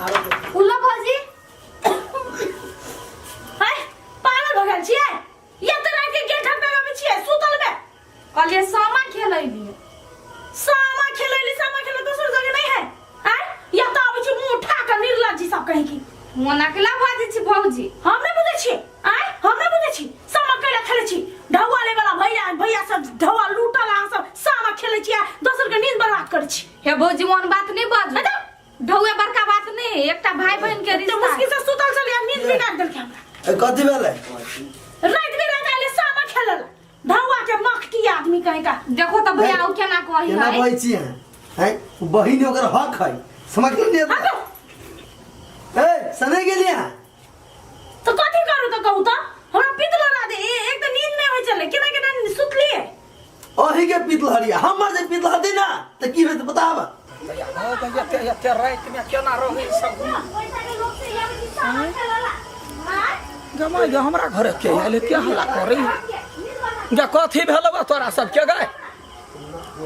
उलो भौजी। हाय, पागल भऽ गेल छियै? एते राति के गेट ठकठकाबै छियै सुतल में? कहलिए सामा खेलैली। सामा खेलैली, सामा खेले दोसर जगह नहीं है? आय, या तो आबै छी मुंह उठा के, निर्लज्जी सब कहीं की। मोन अकेला भऽ जाइ छी भौजी। हम नहीं बुझै छियै। आय, हम नहीं बुझै छी सामा कैला खेलै छी। ढौआ ले वाला भैया, भैया सब ढौआ लूटल, अहाँ सब सामा खेलै छी आ दोसर के नींद बर्बाद करै छी। हे भौजी, मोन बात नहीं बाजू। हटाउ। ढौए बड़का बात नहीं है, एकटा भाई बहन के तऽ रिश्ता। मुश्किल से सुतल छलियै, नींद बिगाड़ देलकै हमरा। ए, कथी भेलै? राति बिराति आइले सामा खेलल, ढौआ के मखटी आदमी कहीं का। देखो तऽ भैया, ओ केना कही केना है। कहै छी अहाँ? हैं, ओ बहिन ओकर हक है, समझ गेलियै? हटो। ए, सने गेलियै अहाँ? तऽ कथी करू तऽ कहू तऽ, हमरा पित लड़ा दे। एक तऽ नींद नहि होइ छलै, केना केना सुतलियै। अही के पितलहरिया, हमर जे पितलहरी ना तऽ की होइत बताब। एते एते रातिमे केना रहै सब गमाय गे? हमरा घरे के आयल, के हल्ला करै गे? कथी भेलौ तोरा सबके गए?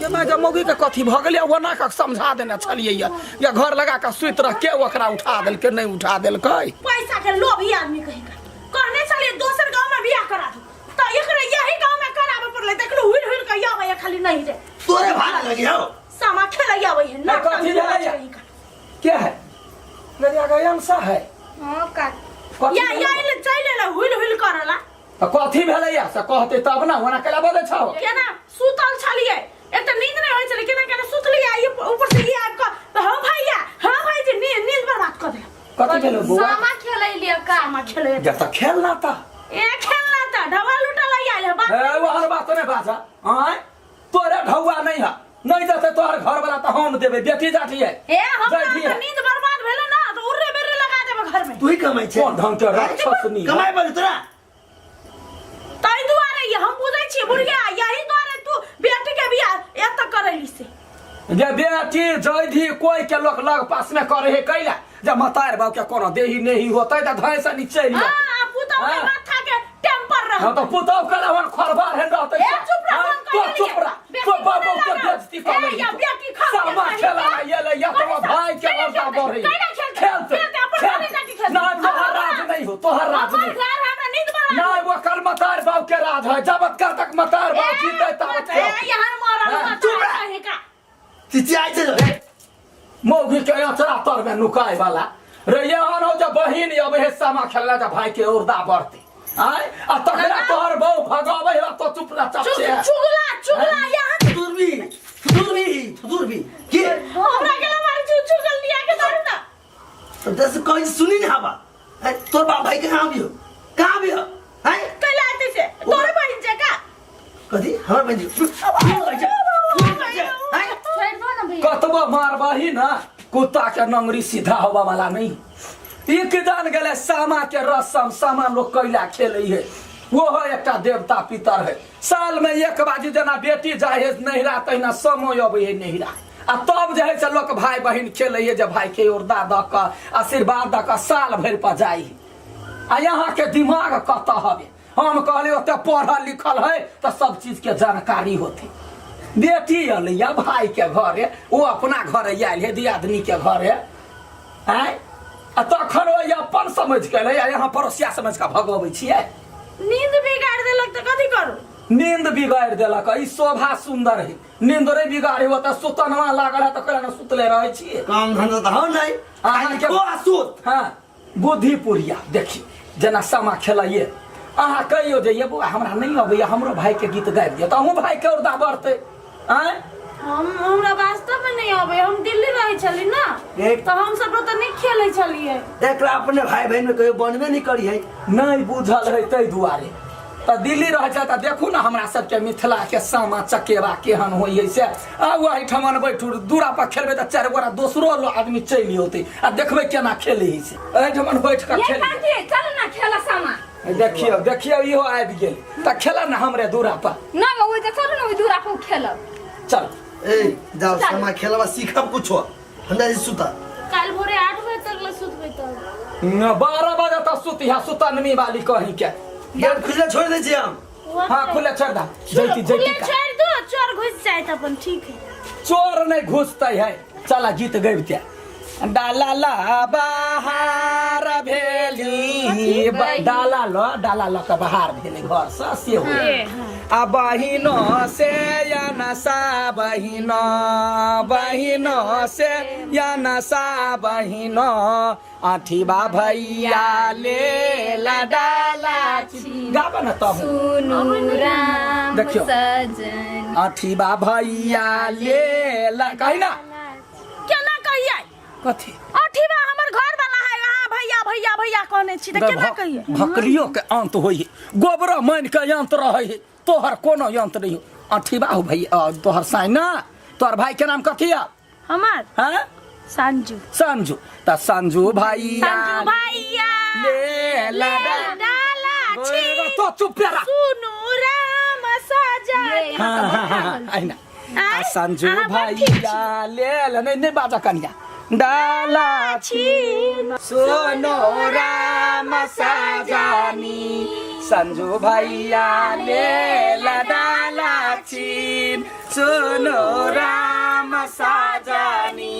गे माय गे, मौगी के कथी भऽ गेलै? ओना कऽ समझा देने छलियै ये, घर लगा कऽ सुति रह। के ओकरा उठा देलकै? नहि उठा देलकै। पैसा के लोभी आदमी कहीं का। कहने छलियै दोसर गांव में बियाह करा दू, तऽ एकरे यही गांव में कराबे पड़लै। देखलू, हुइल हुइल के आबै है खाली, नहीं रे। तोरे भाग लगी हो। सामा खेलै आबै है ना। कथी भेलैया? के है गया गया अंसा है? हाँ का। कथी या भेलै? या इले चलि एलै हुइल हुइल करला। तऽ कथी भेलैया से कहते तब ना, ओना केला बजै छौ? केना सुतल छलियै, एक तऽ नींद नहि होइ छलै, केना केना सुतलियै, ई ऊपर से ई आबि कऽ हँ भैया, हँ भाईजी, नींद नींद बर्बाद कऽ देलक। कथी भेलौ बौआ? सामा खेलै लिए का। सामा खेलै। जा तऽ खेल ना तऽ। ए, खेलना तऽ ढवा लुटल आयल है बाप। ए, ओहन बात नहि बाजा। आँय, तोरे ढौआ नहीं है, नहीं देते तोहर घर वाला तऽ हम देबै। बेटी जाती है। ए, हमरा जाती तऽ है। नींद बर्बाद भेलै ना तऽ उर्रे बेर्रे लगा देबै घर में। तू ही कमाइ छै? कोन ढंग के राक्षस नी। कमाइ बड़ी तोरा। ताहि दुआरे ये हम बुझै छियै बुढ़िया, यही दुआरे तू बेटी के बियाह एतऽ करैली से। जे बेटी जैधी कोई के लोक लग पास में करे है कैला, जे मतार बाबू के कोनो देही नहीं होते तऽ धै से नीचे हाँ, आ पुतहु के हाँ। माथा के टेम्पर रह। हाँ, तो पुतहु के रहन खरबार हेन रहते। ए, चुप रह, हाँ, हम तो कहि चुप देलियै। रह। बेटी तो बाबू बोले के लगल। बेइज्जती कर ए, लेली। या बेटी खा सामा के खेला खाली, ये ले या तो कथी भाई के कैला औरदा खेलतै? बढ़ी। कैला खेलतै? खेलते खेलतै, अपन घरे जाके खेलतै। ना तोहर राज नहीं हो, तोहर राज अपन नहीं। घर हमरा नींद बना। ना, वो कल मतार बाबू के राज है, जब तक तक मतार बाबू जीते तब ए, यहाँ मरल हाँ, मतार चुप रह। कहे का। चिचियाइ छै रे। मौगी के अचरा तर में नुकाय वाला रे, ये आन हो जब बहिन अब हे सामा खेलला जब भाई के औरदा बढ़ते आय, आ तकरा तोहर बहू भगावे है तो चुप ला चप से। चुगला चुगला यहाँ। दूर भी, दूर भी, दूर भी के। हमरा के मारी चु चुगल लिया के मारू ना। तो दस कहीं सुनी नहीं हवा। हैं, तोर बाप भाई के कहाँ भी हो, कहाँ भी हो? हैं? कैला आते से तोरे बहिन छै का? कथी हमर बहिन जी? हैं? छोड़ि दो ना भैया। कतबो मारबही ना, कुत्ता के नंगरी सीधा होबा वाला नहीं। एक जान गेले सामा के रसम, सामा लोग कैला खेले है, वो है एकटा देवता पितर है। साल में एक बाजी जेना बेटी जाय है नैहरा, तहिना समय अबै है नैहरा, आ तब जे है से लोक भाई बहिन खेले है, जे भाई के औरदा दऽ कऽ आशीर्वाद दऽ कऽ साल भरि पर जाइ है। आ यहाँ के दिमाग कतऽ हवे? हम कहलियै ओते पढ़ल लिखल है तऽ सब चीज के जानकारी होते। बेटी अलै भाई के घरे, ओ अपना घरे आयल है, दियादनी के घरे आँय, आ तखन ओ अपन समझ के अलै, आ यहाँ पड़ोसिया समझ के भगबै छियै। नींद बिगाड़ देलक तऽ कथी करू? नींद बिगाड़ि देलक, ई शोभा सुंदर है। नींद रे बिगाड़े हो तऽ सुतनवा लागल है तऽ कैला ने सुतले रहै छियै? काम धंधा तऽ हो नहीं। अहाँके खो आ सुत। हाँ, बुद्धि पुरिया देखी जेना सामा खेलाइए, अहाँ कहियो जे ये बौआ, हमरा नहि अबैया, हमरो भाई के गीत गाबि दिअ, तऽ अहूँ भाई के औरदा बढ़तै। आँय, हम हमरा वास्तव में नहीं आबै, हम दिल्ली रहै छली ना। तऽ हम सब ओतऽ नहीं खेलै छलियै। एकरा अपने भाई बहन में कहियो बनबे नहीं करी है। नहि बुझल है ताहि दुआरे तऽ दिल्ली रहै छै। तऽ देखू ने हमरा सबके मिथिला के सामा चकेवा केहन होइ है से। आ ओहिठमन बैठू, दूरा पर खेलबै तऽ चारि गोरा दोसरो आदमी चलि औतै, आ देखबै केना खेलै है से। एहिठमन बैठ कऽ ये खेल। काकी, चल ना खेला सामा। देखियौ देखियौ, इहो आबि गेल, तऽ खेला ने हमरे दूरा पर। ना ओइ जे चलू ना, ओइ दूरा पर खेलब। चल। ए, जाओ सामा खेलबा, सीखब कुछो। हमरा जे सुता। काल्हि भोरे 8 बजे तक ले सुतबै तब। न, 12 बजे तक सुती है सुतनमी वाली कहीं के। गेट खुला छोड़ दै छियै हम। हाँ, खुले छोड़ दा। जैती खुले जैती का। छोड़ दो, चोर घुस जाए अपन। ठीक है। चोर नहीं घुसते है, चला गीत गबिते। डाला ला बाहर भेली डाला ल डाला ल के बाहर भेलै घर से से हो आ बहिनो से या नसा बहिनो बहिनो से या नसा बहिनो अठीबा भैया ले ला डाला गाब न तब सुनू राम देखियौ। सजन अठीबा भैया ले ला कही ना केना कहियै कथी अठीबा हमर घर वाला है अहाँ भैया भैया भैया कहने छी तऽ केना कहियै भकरियो के अंत होई है गोबरो मान के अंत रहे है तोहर कोनो अंत नहीं हो अठीबा हो भैया तोहर साई ना तोहर भाई के नाम कथी है हमर हाँ संजू संजू त संजू भैया संजू भैया ले ला ले डाला छी तो चुप रह सुनू राम सजन हाँ हाँ हाँ अहिना आ आँय? संजू अहाँ बड़ ठीक भैया ले ला नहीं नहीं बाजा कनिया डाला छी सोनो राम सजानी संजू भैया ले ला डाला छीन सोनो राम सजानी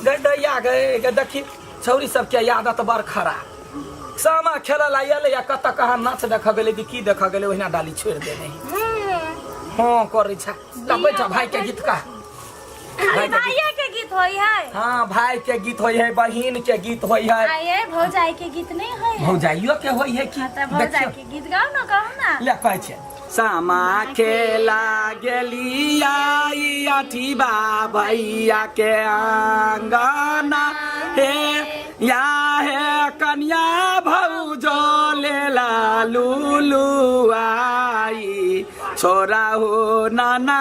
गड्ढैया गए गे देखी छौरी सबके आदत बड़ खराब सामा खेलऽ ला एलै आ कतऽ कहाँ नाच देखऽ गेलै कि की देखऽ गेलै ओहिना डाली छोड़ि देने हँ करै छै तऽ बैठ भाई के गीत कह खाली भाइये के गीत होई है हाँ भाई के गीत होई है बहिन के गीत होई है आये भौजाई के गीत नहीं होई है भौजाइयो के होई है की हाँ, तऽ भौजाई देखियौ के गीत गाओ ना कहू ना ले कहै छै सामा खेला गेली आई अठीबा भैया के आंगना हे या हे कन्या भौजो लेला लूलू आई छोरा हो नाना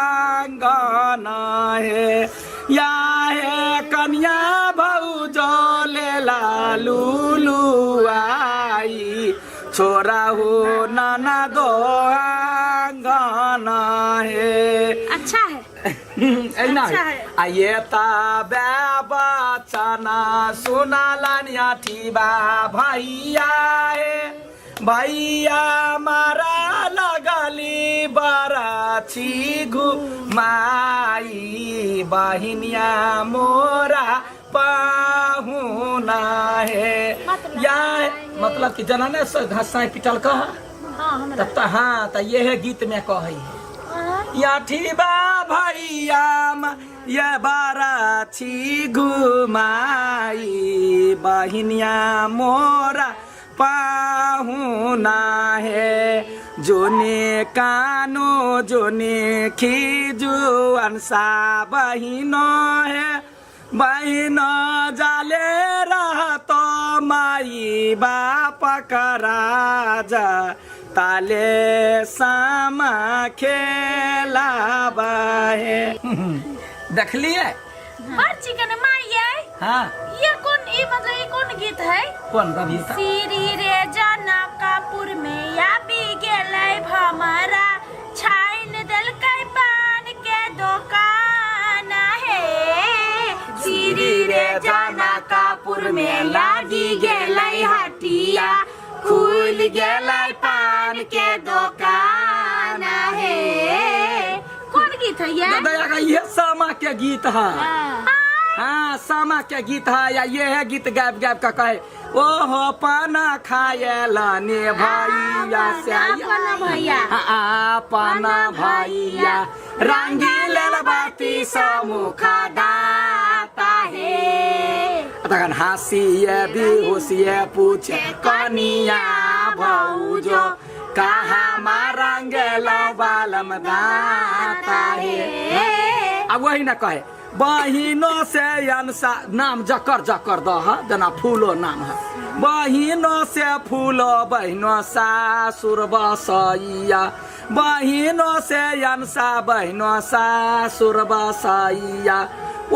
दयांगना हे या हे कन्या भौजो लेला लूलू आई छोरा हो नाना दयांगना हे अच्छा है एना अच्छा है। आ ये ता बचना सुनालन अठीबा भैया हे भैया मारा लगली बराछी घुमाई बहिनिया मोरा पाहुना हे या मतलब कि जना ने घसाई पिटल कह हाँ हमरा तब त हाँ त ये गीत में कहै है याठीबा भैया ये बाराछी घुमाई बहिनिया मोरा पाहुना हे जोने कानो जोने खिजु अनसा बहिनो हे बहिनो जाले रहतो माई बाप राजा ताले सामा खेला हे देखलिए बड़ चिकन माई ये हाँ ये कौन ई मतलब ये कौन गीत है कौन गीत श्री रे जनकपुर में आबि गेलै भमरा छाइन देलकै पान के दोकान हे श्री रे जनकपुर में लागी गेलै हटिया खुल गेलै पान के दोकान हे कौन गीत है ये दादा का ये सामा के गीत है हाँ सामा के गीत है या ये है गीत गायब गायब का कहे ओहो पाना खाए लाने भैया से अपन भैया अपना भैया रंगील बाती समुखा दाता हे तखन हँसिए बिहुसिए पूछे कनिया भौजो कहाँ रंगेलो बालम दाता हे आ वही न कहे बहिनो से अनसा नाम जकर जकर दह जेना फूलो नाम है बहिनो से फूलो बहिनो सासुर बसैया बहिनो से अनसा बहिनो सासुर बसैया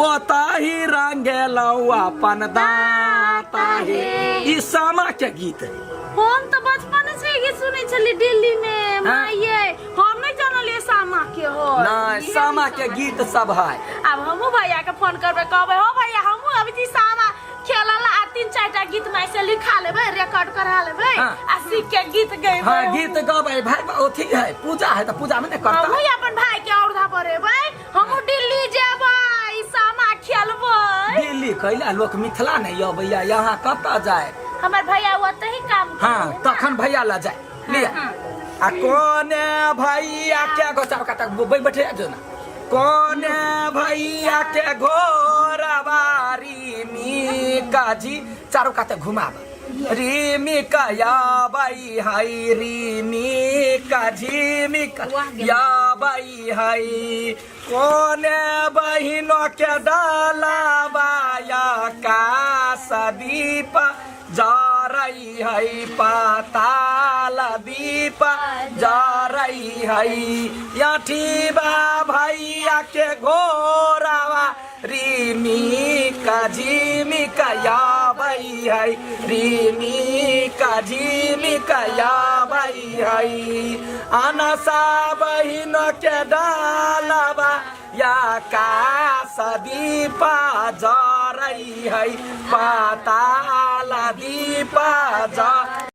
ओतही रंगेलौ अपन दाता हे ई सामा के गीत है हम तो बचपन से ये सुनै छली दिल्ली में हाँ। माये हम नहीं जानलिए सामा के हो नहीं सामा के गीत सब है अब हमहू भैया के फोन करबै कहबै हो भैया हमहू अभी छी सामा खेलल आ तीन चारि टा गीत माय से लिखा लेबै रिकॉर्ड करा लेबै हाँ। आ सीख के गीत गेबै हाँ गीत गबै भाई अथी है पूजा है तो पूजा में नहीं करता हमहू अपन भाई के औरधा परेबै हमहू दिल्ली जेबै सामा खेलबै की कैला लोक मिथिला नहीं अबैया यहाँ कतऽ जाए हमर भैया ओतऽ ही काम करे हाँ है ना। तखन भैया ला जाए लिया हाँ। आ कोने भैया के गो चार काटा बैठे जो ना कोने भैया के घोरबारी मी काजी चारो काते घुमाब रिमी का बाई हाई रिमी का झिमी का या बाई हाई कोने बहिनो के डालाबाया का सदीप जरई है पाताल दीप जरई है यठीबा भैया के घोरावा रिमी का झिमी का याबई है रिमी का झिमी का याबई है अनसा बहिन के डालबा या का सदीपा जरई है पाताल दीपा जरई।